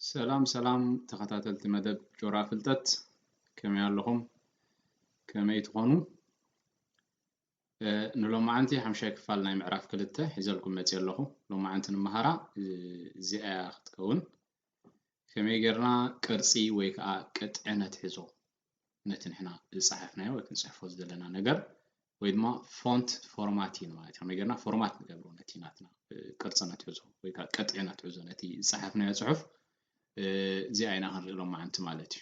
ሰላም ሰላም ተኸታተልቲ መደብ ጆራ ፍልጠት፣ ከመይ ኣለኹም? ከመይ ትኾኑ? እ፣ ንሎማዓንቲ ሓምሻይ ክፋል ናይ ምዕራፍ ክልተ ሒዘልኩም መፅየ ኣለኹ። ሎማዓንቲ ንመሃራ፣ እ፣ እዚኣ እያ ክትከውን። ከመይ ጌርና ቅርፂ ወይ ከዓ ቅጥዒ ነትሕዞ፣ ነቲ ንሕና ዝፀሓፍናዮ ወይ ክንፅሕፎ ዝደለና ነገር፣ ወይ ድማ ፎንት ፎርማቲን ማለት እዩ። ከመይ ጌርና ፎርማት ንገብሮ ነቲ ናትና፣ እ፣ ቅርፂ ነትሕዞ ወይ ከዓ ቅጥዒ ነትሕዞ ነቲ ዝፀሓፍናዮ ፅሑፍ፣ እ፣ እዚኣ ኢና ክንርኢ ሎማዓንቲ ማለት እዩ።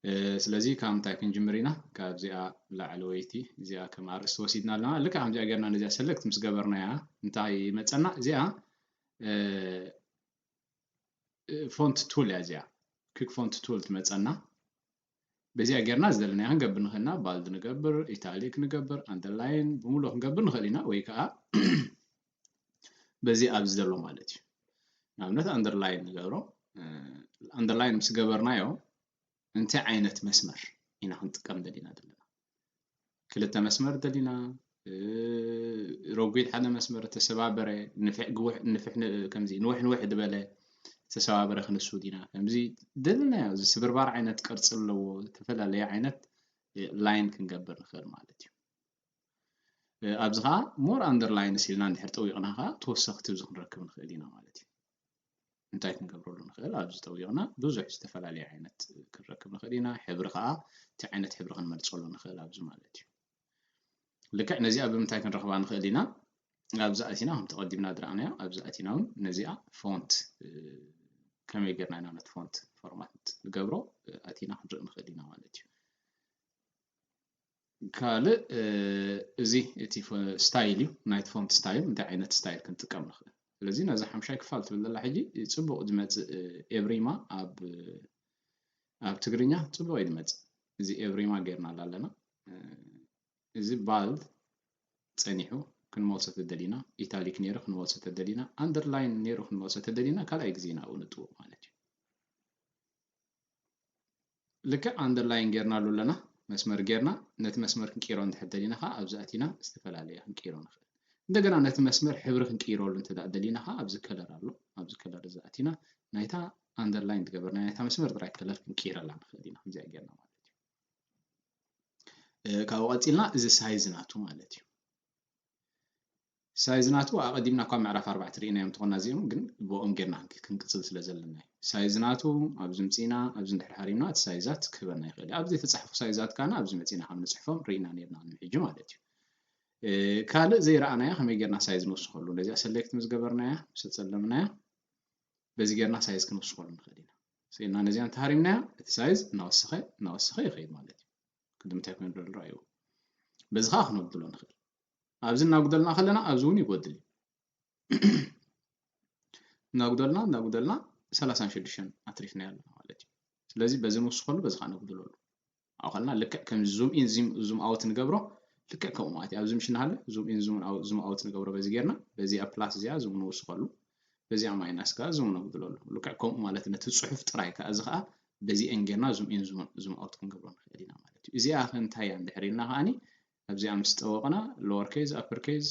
እ፣ ስለዚ ካብ ምንታይ ክንጅምር ኢና? ካብዚኣ ላዕለወይቲ እዚኣ ከም ኣርእስቲ ወሲድና ኣለና። ልክዕ ከምዚኣ ጌርና ነዚኣ ሰለክት ምስ ገበርናያ እንታይ ይመፀና? እዚኣ፣ እ፣ እ፣ ፎንት ቱል እያ እዚኣ። ኩክ ፎንት ቱል ትመፀና። በዚኣ ጌርና ዝደለናዮ ክንገብር ንኽእል ኢና። ባልድ ንገብር፣ ኢታሊክ ንገብር፣ ኣንደርላይን ብምሉእ ክንገብር ንኽእል ኢና። ወይ ከዓ በዚ ኣብዚ ዘሎ ማለት እዩ። ንኣብነት ኣንደርላይን ንገብሮ። እ፣ ኣንደርላይን ምስ ገበርናዮ እንታይ ዓይነት መስመር ኢና ክንጥቀም ደሊና ዘለና? ክልተ መስመር ደሊና፣ እ፣ ረጒድ ሓደ መስመር፣ ተሰባበረ፣ ንፍሕ ግውሕ፣ ንፍሕ ን-፣ ከምዚ ንውሕ ንውሕ ዝበለ ተሰባበረ ክንሱ ዲና? ከምዚ ደለናዮ፣ እዚ ስብርባር ዓይነት ቅርፂ ኣለዎ፣ ዝተፈላለየ ዓይነት ላይን ክንገብር ንኽእል ማለት እዩ። እ፣ ኣብዚ ኸዓ ሞር ኣንደርላይን ስኢልና እንድሕር ጠዊቕና ኸዓ ተወሰኽቲ ኣብዚ ክንረክብ ንኽእል ኢና ማለት እዩ። እንታይ ክንገብረሉ ንኽእል? ኣብዚ ጠዊቕና ብዙሕ ዝተፈላለየ ዓይነት ክንረክብ ንኽእል ኢና። ሕብሪ ኸዓ እቲ ዓይነት ሕብሪ ክንመርፀሉ ንኽእል ኣብዚ ማለት እዩ። ልክዕ ነዚኣ ብምንታይ ክንረኽባ ንኽእል ኢና? ኣብዚ ኣቲና፣ ከምቲ ቀዲምና ዝረኣናዮ፣ ኣብዚ ኣቲና እውን ነዚኣ ፎንት፣ እ፣ ከመይ ጌርና ኢና ነቲ ፎንት ፎርማት ንገብሮ፣ እ፣ ኣቲና ክንርኢ ንኽእል ኢና ማለት እዩ። ካልእ፣ እ፣ እዚ እቲ ፎ-፣ ስታይል እዩ፣ ናይቲ ፎንት ስታይል፣ እንታይ ዓይነት ስታይል ክንጥቀም ንኽእል። ስለዚ ነዛ ሓምሻይ ክፋል ትብል ዘላ ሕጂ ጽቡቕ ዝመጽእ፣ እ፣ ኤብሪማ ኣብ፣ ኣብ ትግርኛ ጽቡቕ እዩ ዝመጽእ። እዚ ኤብሪማ ጌርናላ ኣለና። እ፣ እዚ ባልድ ጸኒሑ ክንመልሶ ተደሊና፣ ኢታሊክ ነይሩ ክንመልሶ ተደሊና፣ ኣንደርላይን ነይሩ ክንመልሶ ተደሊና፣ ካልኣይ ግዜ ናብኡ ንጥውቕ ማለት እዩ። ልክዕ ኣንደርላይን ጌርናሉ ኣለና፣ መስመር ጌርና፣ ነቲ መስመር ክንቅይሮ እንድሕር ደሊና ኸዓ ኣብዚ ኣቲና ዝተፈላለየ ክንቅይሮ ንኽእል። እንደገና ነቲ መስመር ሕብሪ ክንቅይረሉ እንተ ደኣ ደሊና ኸዓ ኣብዚ ከለር ኣሎ፣ ኣብዚ ከለር እዚ ኣቲና ናይታ ኣንደርላይን ዝገበርና ናይታ መስመር ጥራይ ከለር ክንቅይረላ ንኽእል ኢና፣ ከምዚኣ ጌርና ማለት እዩ። እ፣ ካብኡ ቀጺልና እዚ ሳይዝ ናቱ ማለት እዩ። ሳይዝ ናቱ ኣቐዲምና እኳ ምዕራፍ ኣርባዕተ ርኢናዮም እንተኾና እዚኦም ግን ብኦም ጌርና ክንክ-፣ ክንቅጽል ስለ ዘለና እዩ። ሳይዝ ናቱ ኣብዚ ምጺና፣ ኣብዚ እንድሕር ሃሪምና እቲ ሳይዛት ክህበና ይኽእል እዩ። ኣብዚ ዝተጻሕፉ ሳይዛት ካና ኣብዚ መጺና ከም ንጽሕፎም ርኢና ኔርና ቅድሚ ሕጂ ማለት እዩ። እ፣ ካልእ ዘይረኣናያ ከመይ ጌርና ሳይዝ ንውስኸሉ? ነዚኣ ሰሌክት ምስ ገበርናያ፣ ምስ ኣጸለምናያ፣ በዚ ጌርና ሳይዝ ክንውስኸሉ ንኽእል ኢና። ስኢልና ነዚኣ እንተሃሪምናያ፣ እቲ ሳይዝ እናወሰኸ፣ እናወሰኸ ይኸይድ ማለት እዩ። ቅድም እንታይ ኮይኑ ዘሎ ረኣይዎ። በዚ ኸዓ ክነጉድሎ ንኽእል። ኣብዚ እናጉደልና ከለና ኣብዚ እውን ይጎድል እዩ። እናጉደልና፣ እናጉደልና ሰላሳን ሽዱሽተን ኣትሪፍናዮ ኣለና ማለት እዩ። ስለዚ በዚ ንውስኸሉ፣ በዚ ኸዓ ነጉድለሉ። ኣብኡ ከለና ልክዕ ከም ዙም ኢን፣ ዙም፣ ዙም ኣውት ንገብሮ፣ ልክዕ ከምኡ ማለት እዩ። ኣብዚ ምሽ እናሃለ ዙም ኢን፣ ዙም ኣው-፣ ዙም ኣውት ንገብሮ በዚ ጌርና፣ በዚኣ ፕላስ እዚኣ ዙም ንውስኸሉ፣ በዚኣ ማይናስ ከኣ ዙም ነጉድለሉ። ልክዕ ከምኡ ማለት ነቲ ጽሑፍ ጥራይ ከኣ እዚ ከኣ በዚአን ጌርና ዙም ኢን፣ ዙም፣ ዙም ኣውት ክንገብሮ ንኽእል ኢና ማለት እዩ። እዚኣ ከ እንታይ እያ እንድሕር ኢልና ከኣኒ ኣብዚኣ ምስ ጠወቕና ሎወር ኬዝ፣ ኣፐር ኬዝ፣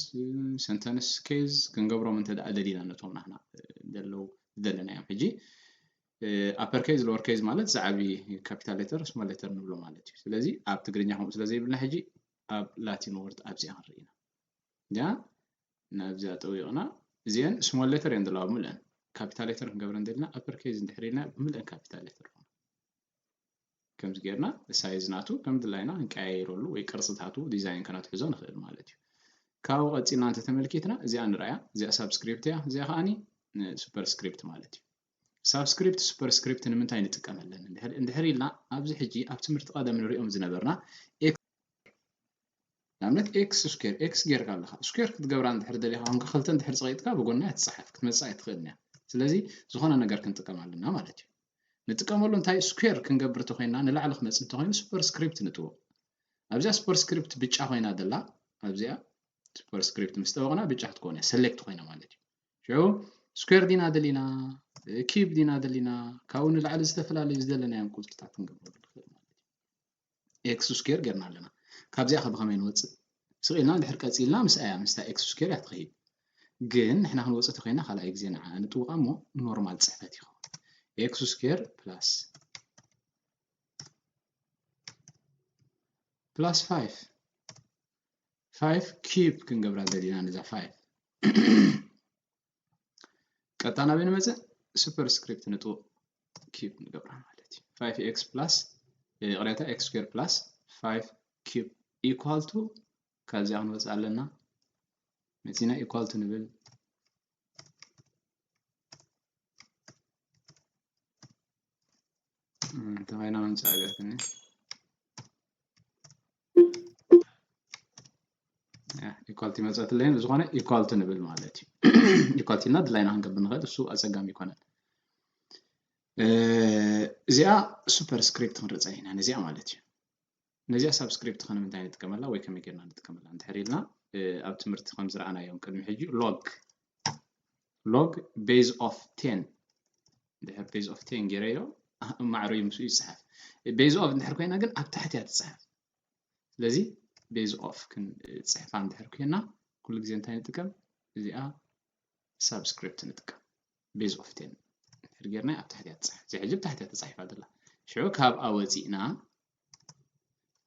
ሰንተንስ ኬዝ ክንገብሮም እንተ ደኣ ደሊና ነቶም ናህና፣ እ፣ ዘለዉ ዝደለናዮም። ሕጂ፣ እ፣ ኣፐር ኬዝ፣ ሎወር ኬዝ ማለት ዝዓቢ ካፒታል ሌተር፣ ስሞል ሌተር ንብሎ ማለት እዩ። ስለዚ ኣብ ትግርኛ ከምኡ ስለ ዘይብልና ሕጂ ኣብ ላቲን ወርድ ኣብዚኣ ክንርኢ ኢና። እዚኣ ናብዚኣ ጠዊቕና እዚአን ስሞል ሌተር እየን ዘለዋ ብምልአን። ካፒታል ሌተር ክንገብረን ደሊና ኣፐር ኬዝ እንድሕር ኢልና ብምልአን ካፒታል ሌተር ይኾና። ከምዚ ጌርና ሳይዝ ናቱ ከም ድላይና ክንቀያይረሉ ወይ ቅርጽታቱ ዲዛይን ከነትሕዞ ንኽእል ማለት እዩ። ካብኡ ቀጺልና እንተ ተመልኪትና እዚኣ ንርኣያ፣ እዚኣ ሳብስክሪፕት እያ፣ እዚኣ ከኣኒ ሱፐርስክሪፕት ማለት እዩ። ሳብስክሪፕት ሱፐርስክሪፕት ንምንታይ ንጥቀመለን እንድሕር፣ እንድሕር ኢልና ኣብዚ ሕጂ ኣብ ትምህርቲ ቀደም ንሪኦም ዝነበርና ኤክስ፣ ንኣብነት ኤክስ ስኩዌር፣ ኤክስ ጌርካ ኣለኻ፣ ስኩዌር ክትገብራ እንድሕር ደሊኻ፣ ኮንካ ክልተ እንድሕር ጸቒጥካ ብጎና እያ ትጸሓፍ፣ ክትመጽእ ኣይትኽእልን እያ። ስለዚ ዝኾነ ነገር ክንጥቀም ኣለና ማለት እዩ። ንጥቀመሉ እንታይ ስኩዌር ክንገብር እንተኾይንና ንላዕሊ ክመጽእ እንተኾይኑ ሱፐርስክሪፕት ንጥውቕ። ኣብዚኣ ሱፐርስክሪፕት ብጫ ኮይና ደላ፣ ኣብዚኣ ሱፐርስክሪፕት ምስ ጠወቕና ብጫ ክትኮን እያ፣ ሰሌክት ኮይና ማለት እዩ። ሽዑ ስኩዌር ዲና ደሊና፣ ኪዩብ ዲና ደሊና፣ ካብኡ ንላዕሊ ዝተፈላለዩ ዝደለናዮም ቁጽርታት ክንገብረሉ ንኽእል ማለት እዩ። ኤክስ ስኩዌር ጌርና ኣለና። ካብዚኣ ከ ብኸመይ ንወጽእ? ስቕ ኢልና እንድሕር ቀጺልና ምስኣያ፣ ምስታ ኤክስ ስኩዌር እያ ትኸይድ። ግን ንሕና ክንወጽእ ተኾይና ካልኣይ ግዜ ንዓ ንጥውቓ እሞ ኖርማል ጽሕፈት ይኸውን። x square plus plus five five cube ክንገብራ ደሊና ነዛ five ቀጥታ ናበይ ንመፅእ superscript ንጥውቕ cube ንገብራ ማለት እዩ five x plus ይቕሬታ x square plus five cube equal to ካብዚኣ ክንወፅእ ኣለና መፂና equal to ንብል እንተኾይና ምምፃእ ገርክኒ equal to ይመፀትለይን ዝኾነ equal to ንብል ማለት እዩ equal to ኢልና ድላይና ክንገብር ንኽእል እሱ ኣፀጋሚ ይኮነን እዚኣ superscript ክንርፀ ኢና ነዚኣ ማለት እዩ ነዚኣ subscript ከ ንምንታይ ንጥቀመላ ወይ ከመይ ጌርና ንጥቀመላ እንድሕር ኢልና ኣብ ትምህርቲ ከም ዝረኣናዮም ቅድሚ ሕጂ log log base of ten ድሕር base of ten ገይረዮ ማዕረዩ ምስኡ ይፅሓፍ base of እንድሕር ኮይና ግን ኣብ ታሕቲ እያ ትፅሓፍ ስለዚ base of ክንፅሕፋ እንድሕር ኮይና ኩሉ ግዜ እንታይ ንጥቀም እዚኣ subscript ንጥቀም base of ten ድሕር ጌርና ኣብ ታሕቲ እያ ትፅሓፍ እዚ ሕጂ ኣብ ታሕቲ እያ ተፃሒፋ ዘላ ሽዑ ካብ ኣወፂእና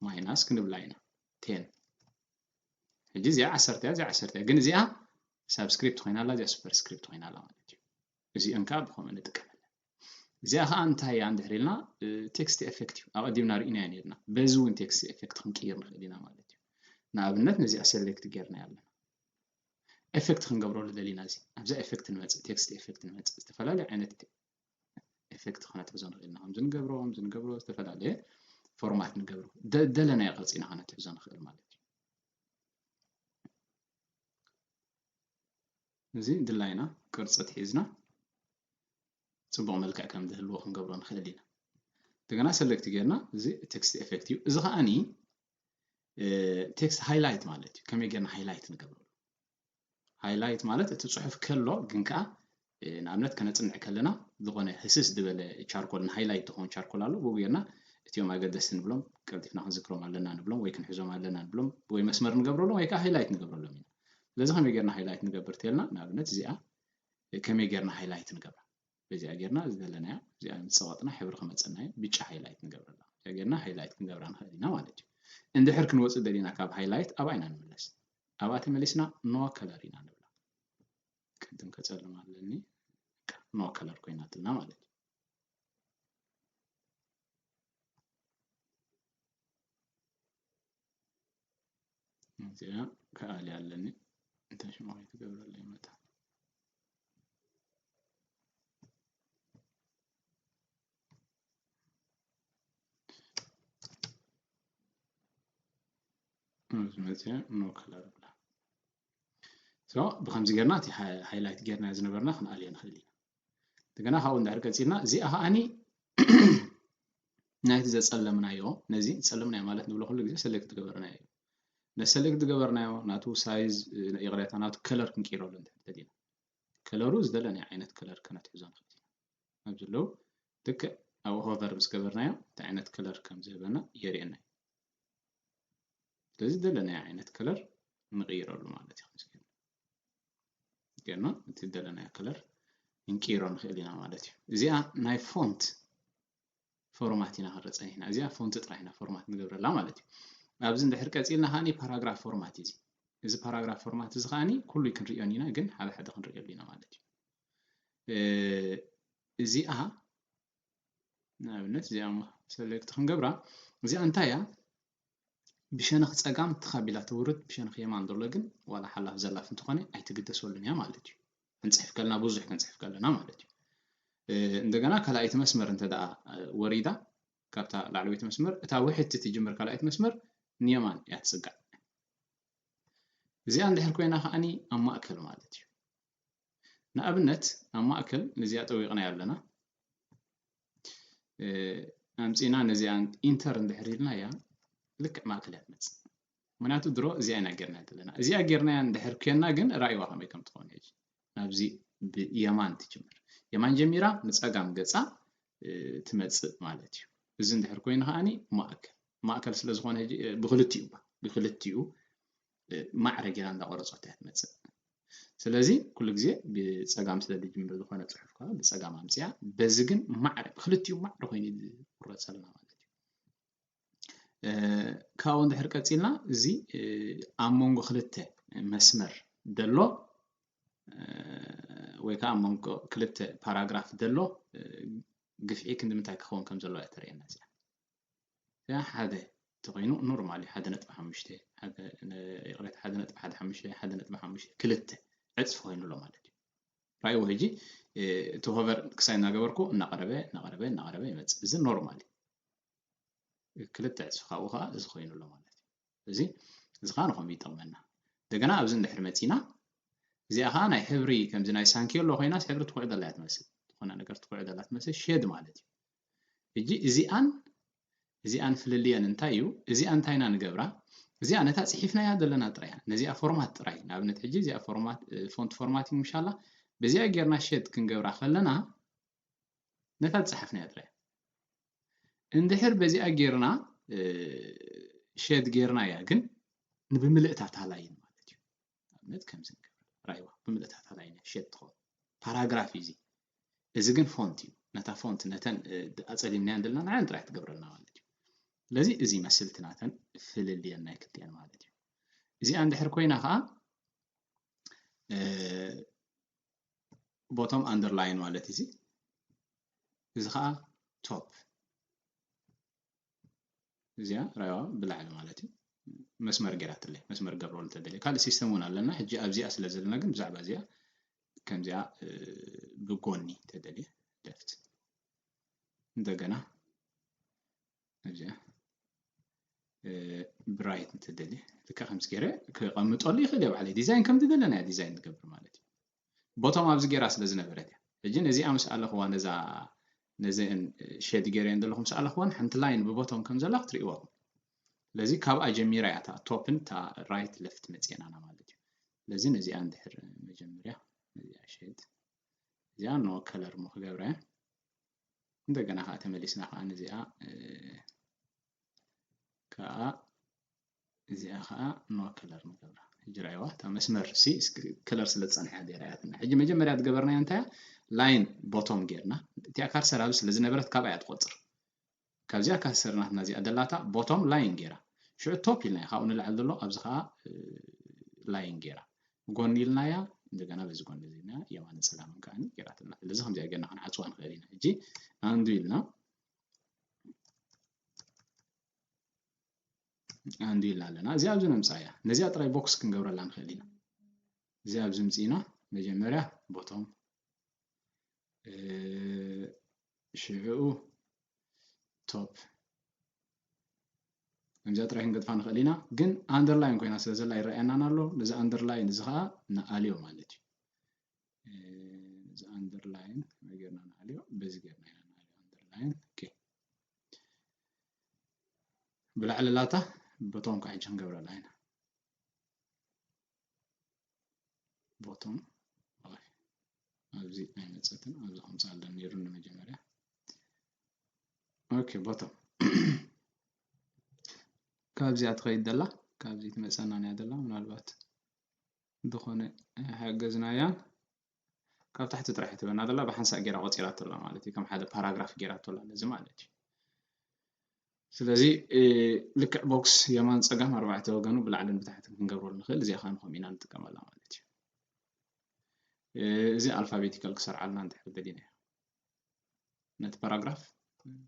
minus ክንብላ ኢና ten ሕጂ እዚኣ ዓሰርተ እያ እዚኣ ዓሰርተ እያ ግን እዚኣ subscript ኮይና ኣላ እዚኣ superscript ኮይና ኣላ ማለት እዩ እዚአን ከዓ ብከምኡ ንጥቀመለን እዚኣ ከዓ እንታይ እያ እንድሕር ኢልና text effect እዩ ኣቐዲምና ርኢናዮ ነርና በዚ እውን text effect ክንቅይር ንኽእል ኢና ማለት እዩ ንኣብነት ነዚኣ select ጌርና ኣለና effect ክንገብረሉ ደሊና እዚ ኣብዛ effect ንመፅእ text effect ንመፅእ ዝተፈላለዩ ዓይነት effect ክነትሕዞ ንኽእል ኢና ከምዚ ንገብሮ ከምዚ ንገብሮ ዝተፈላለየ format ንገብሮ ደለናዮ ቅርፂ ኢና ክነትሕዞ ንኽእል ማለት እዩ እዚ ድላይና ቅርፂ ኣትሒዝና ፅቡቕ መልክዕ ከም ዝህልዎ ክንገብሮ ንኽእል ኢና እንደገና select ጌርና እዚ text effect እዩ እዚ ከዓኒ text highlight ማለት እዩ ከመይ ጌርና highlight ንገብረሉ highlight ማለት እቲ ፅሑፍ ከሎ ግን ከዓ ንኣብነት ከነፅንዕ ከለና ዝኾነ ህስስ ዝበለ charcoal ን highlight ትኸውን charcoal ኣሎ ብኡ ጌርና እቲኦም ኣገደስቲ ንብሎም ቀልጢፍና ክንዝክሮም ኣለና ንብሎም ወይ ክንሕዞም ኣለና ንብሎም ወይ መስመር ንገብረሎም ወይ ከዓ highlight ንገብረሎም ኢና ስለዚ ከመይ ጌርና highlight ንገብር ተልና ንኣብነት እዚኣ ከመይ ጌርና highlight ንገብራ በዚኣ ጌርና ዝደለናያ እዚኣ ምስ ፀቐጥና ሕብሪ ክመፀና እዩ ብጫ highlight ንገብረላ እዚኣ ጌርና highlight ክንገብራ ንኽእል ኢና ማለት እዩ እንድሕር ክንወፅእ ደሊና ካብ highlight ኣብኣ ኢና ንምለስ ኣብኣ ተመሊስና no color ኢና ንብላ ቅድም ከፀልም ኣለኒ no color ኮይናትልና ማለት እዩ እዚኣ ክኣሊ ኣለኒ እንታይ ሽማዊ ትገብረለይ መታ ዝመፅአ no color ብላ ብከምዚ ጌርና እቲ highlight ጌርና ዝነበርና ክንኣልዮ ንኽእል ኢና እንደገና ካብኡ እንድሕር ቀፂልና እዚኣ ከዓኒ ናይቲ ዘፀለምናዮ ነዚ ዝፀለምናዮ ማለት ንብሎ ኩሉ ግዜ select ዝገበርናዮ እዩ ነቲ select ዝገበርናዮ ናቱ size ይቕሬታ ናቱ color ክንቅይረሉ እንድሕር ደሊና color ኡ ዝደለናዮ ዓይነት color ከነትሕዞ ንኽእል ኢና ኣብዚ ዘለዉ ልክዕ ኣብኡ hover ምስ ገበርናዮ እንታይ ዓይነት color ከም ዝህበና የርእየና እዩ ስለዚ ዝደለናዮ ዓይነት color ንቕይረሉ ማለት እዩ ጌርና እቲ ዝደለናዮ color ክንቅይሮ ንኽእል ኢና ማለት እዩ እዚኣ ናይ font format ኢና ክንርፀ ኢና እዚኣ font ጥራሕ ኢና format ንገብረላ ማለት እዩ ኣብዚ እንድሕር ቀፂልና ከዓኒ paragraph format እዩ እዚ paragraph format እዚ ከዓኒ ኩሉ ክንሪኦን ኢና ግን ሓደ ሓደ ክንሪኦሉ ኢና ማለት እዩ እዚኣ ንኣብነት እዚኣ select ክንገብራ እዚኣ እንታይ እያ ብሸነኽ ፀጋም ተኻቢላ ተውርድ ብሸነኽ የማን ዘሎ ግን ዋላ ሓላፍ ዘላፍ እንተኾነ ኣይትግደሰሉን እያ ማለት እዩ ክንፅሕፍ ከለና ብዙሕ ክንፅሕፍ ከለና ማለት እዩ እንደገና ካልኣይቲ መስመር እንተ ደኣ ወሪዳ ካብታ ላዕለወይቲ መስመር እታ ውሕድቲ ትጅምር ካልኣይቲ መስመር ንየማን እያ ትፅጋዕ እዚኣ እንድሕር ኮይና ከዓኒ ኣብ ማእከል ማለት እዩ ንኣብነት ኣብ ማእከል ነዚኣ ጠዊቕናያ ኣለና ኣምፂና ነዚኣ ኢንተር እንድሕር ኢልናያ ልክዕ ማእከል እያ ትመፅእ ምክንያቱ ድሮ እዚኣ ኢና ጌርናያ ዘለና እዚኣ ጌርናያ እንድሕር ኮና ግን ራእይዋ ከመይ ከም ትኸውን ሕጂ ናብዚ ብየማን ትጅምር የማን ጀሚራ ንፀጋም ገፃ ትመፅእ ማለት እዩ እዚ እንድሕር ኮይኑ ከዓኒ ማእከል ማእከል ስለ ዝኾነ ሕጂ ብክልቲኡ ብክልቲኡ ማዕረ ጌራ እንዳቆረፀት እያ ትመፅእ ስለዚ ኩሉ ግዜ ብፀጋም ስለ ዝጅምር ዝኾነ ፅሑፍ ከዓ ብፀጋም ኣምፅኣ፣ በዚ ግን ማዕረ ብክልቲኡ ማዕረ ኮይኑ እዩ ዝቁረፀልና ማለት እዩ። ካብኡ እንድሕር ቀፂልና እዚ ኣብ መንጎ ክልተ መስመር ዘሎ ወይ ከዓ ኣብ መንጎ ክልተ ፓራግራፍ ዘሎ ግፍዒ ክንዲ ምንታይ ክኸውን ከም ዘለዎ እያ ተርእየና እዚኣ። እዚኣ ሓደ ተኾይኑ ኖርማል እዩ። ሓደ ነጥቢ ሓሙሽተ፣ ሓደ ነ- ይቕሬታ፣ ሓደ ነጥቢ ሓደ ሓሙሽተ፣ ሓደ ነጥቢ ሓሙሽተ፣ ክልተ ዕፅፊ ኮይኑ ኣሎ ማለት እዩ። ራእይዎ ሕጂ እቲ ሆቨር ክሳይ እናገበርኩ እናቐረበ እናቐረበ እናቐረበ ይመፅእ። እዚ ኖርማል እዩ። ክልተ ዕፅፊ ካብኡ ከዓ እዚ ኮይኑ ኣሎ ማለት እዩ። እዚ እዚ ከዓ ንኸምኡ ይጠቕመና። እንደገና ኣብዚ እንድሕር መፂና እዚኣ ከዓ ናይ ሕብሪ ከምዚ ናይ ሳንኪዮሎ ኮይናስ ሕብሪ ትኩዕ ዘላ እያ ትመስል። ዝኾነ ነገር ትኩዕ ዘላ ትመስል ሼድ ማለት እዩ። ሕጂ እዚኣን እዚኣን ፍልልየን እንታይ እዩ? እዚኣ እንታይ ኢና ንገብራ? እዚኣ ነታ ፅሒፍናያ ዘለና ጥራይ እያ። ነዚኣ ፎርማት ጥራይ። ንኣብነት ሕጂ እዚኣ ፎርማት ፎንት ፎርማቲንግ ምሻላ በዚኣ ጌርና ሼድ ክንገብራ ከለና ነታ ዝፀሓፍናያ ጥራይ። እንድሕር በዚኣ ጌርና ሼድ ጌርናያ ግን ንብምልእታ ታላይን ማለት እዩ። ንኣብነት ከምዚ ንገብር ራይዋ ብምልእታ ታላይን ሼድ ትኸውን ፓራግራፍ እዩ እዚ። እዚ ግን ፎንት እዩ። ነታ ፎንት ነተን ኣፀሊምናያን ዘለና ንዓን ጥራይ ትገብረልና ማለት እዩ። ስለዚ እዚ ይመስል እቲ ናተን ፍልልየን ናይ ክልቲአን ማለት እዩ። እዚኣ እንድሕር ኮይና ከዓ ቦቶም ኣንደርላይን ማለት እዚ እዚ ከዓ ቶፕ እዚኣ ራይዋ ብላዕሊ ማለት እዩ። መስመር ገይራትለይ መስመር ገብረሉ ተደልየ ካልእ ሲስተም እውን ኣለና። ሕጂ ኣብዚኣ ስለ ዘለና ግን ብዛዕባ እዚኣ ከምዚኣ ብጎኒ ተደልየ ለፍት እንደገና ኣብዚኣ ብራይት እንተደልየ ልክዕ ከምዚ ገይረ ክቐምጠሉ ይኽእል እየ። ባዕለይ ዲዛይን ከም ዝደለናያ ዲዛይን ዝገብር ማለት እዩ። ቦቶም ኣብዚ ገይራ ስለ ዝነበረት እያ። ሕጂ ነዚኣ ምስ ኣለኽዋ ነዛ ነዚአን ሼድ ገይረየን ዘለኹ ምስ ኣለኽወን ሓንቲ ላይን ብቦቶም ከም ዘላ ክትርእይዋ። ስለዚ ካብኣ ጀሚራ እያ እታ ቶፕን እታ ራይት ለፍት መፅኤናና ማለት እዩ። ስለዚ ነዚኣ እንድሕር መጀመርያ ነዚኣ ሼድ እዚኣ ኖ ከለር ሞ ክገብረ እንደገና ከዓ ተመሊስና ከዓ ነዚኣ ከዓ እዚኣ ከዓ ኖ ከለር ንገብራ። ሕጂ ራይዋ እታ መስመር ሲ ከለር ስለ ዝፀንሐ እያ ራያትና። ሕጂ መጀመርያ ዝገበርናዮ እንታይ ላይን ቦቶም ጌርና እቲኣ ካርሰር ኣብዚ ስለ ዝነበረት ካብኣ እያ ትቆፅር። ካብዚኣ ካርሰር ናትና እዚኣ ደላታ ቦቶም ላይን ጌራ ሽዑ ቶፕ ኢልናዮ ካብኡ ንላዕሊ ዘሎ ኣብዚ ከዓ ላይን ጌራ ጎኒ ኢልናያ እንደገና በዚ ጎኒ ኢልና የማነ ፀላምን ከዓ ጌራትና። ስለዚ ከምዚኣ ጌርና ክንዓፅዋ ንኽእል ኢና። ሕጂ ኣንዱ ኢልና ኣንዱ ኢልና ኣለና። እዚኣ ኣብዚ ነምፃ እያ። ነዚኣ ጥራይ ቦክስ ክንገብረላ ንኽእል ኢና። እዚኣ ኣብዚ ምፅኢና መጀመርያ ቦቶም ሽዕኡ ቶፕ ከምዚኣ ጥራይ ክንገድፋ ንኽእል ኢና። ግን ኣንደርላይን ኮይና ስለ ዘላ ይረኣየናን ኣሎ። ነዚ ኣንደርላይን እዚ ከዓ ንኣልዮ ማለት እዩ። እዚ ኣንደርላይን ከመይ ጌርና ንኣልዮ? በዚ ጌርና ኢና ንኣልዮ ኣንደርላይን። ኦኬ ብላዕሊ ላታ ቦቶም ከዓ ሕጂ ክንገብረላ ኢና። ቦቶም ኣብዚ ኣይመፀትን ኣብዚ ከምፃ ኣለን ነይሩ ንመጀመርያ። ኦኬ ቦቶም ካብዚኣ ትኸይድ ዘላ ካብዚ ትመፀና እያ ዘላ ምናልባት ዝኾነ ሓገዝናያ ካብ ታሕቲ ጥራሕ ትበና ዘላ ብሓንሳእ ጌራ ቆፂራቶ ኣላ ማለት እዩ። ከም ሓደ ፓራግራፍ ጌራቶ ኣላ ነዚ ማለት እዩ። ስለዚ ልክዕ ቦክስ የማን ፀጋም ኣርባዕተ ወገኑ ብላዕልን ብታሕትን ክንገብረሉ ንኽእል። እዚኣ ከዓ ንኸምኡ ኢና ንጥቀመላ ማለት እዩ። እዚ ኣልፋቤቲካል ክሰርዓልና እንድሕር ደሊና ነቲ ፓራግራፍ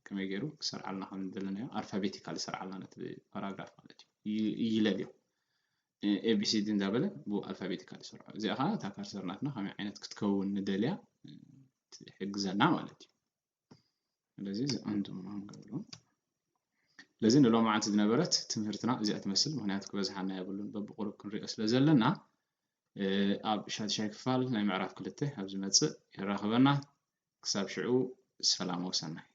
ከመይ ገይሩ ክሰርዓልና ከም ዝደለናዮ ኣልፋቤቲካል ይሰርዓልና ነቲ ፓራግራፍ ማለት እዩ። ይለልዮ ኤቢሲዲ እንዳበለ ብኡ ኣልፋቤቲካል ይሰርዖ። እዚኣ ከዓ እታ ካርሰር ናትና ከመይ ዓይነት ክትከውን ንደልያ ትሕግዘና ማለት እዩ። ስለዚ እዚ ኣንዱ ምናምን ገብሮ ስለዚ ንሎማዓንቲ ዝነበረት ትምህርትና እዚኣ ትመስል። ምክንያቱ ክበዝሓና የብሉን በብቁሩብ ክንሪኦ ስለ ዘለና ኣብ ሻድሻይ ክፋል ናይ ምዕራፍ ክልተ ኣብ ዝመፅእ የራኽበና። ክሳብ ሽዑ ሰላም ወሰናይ።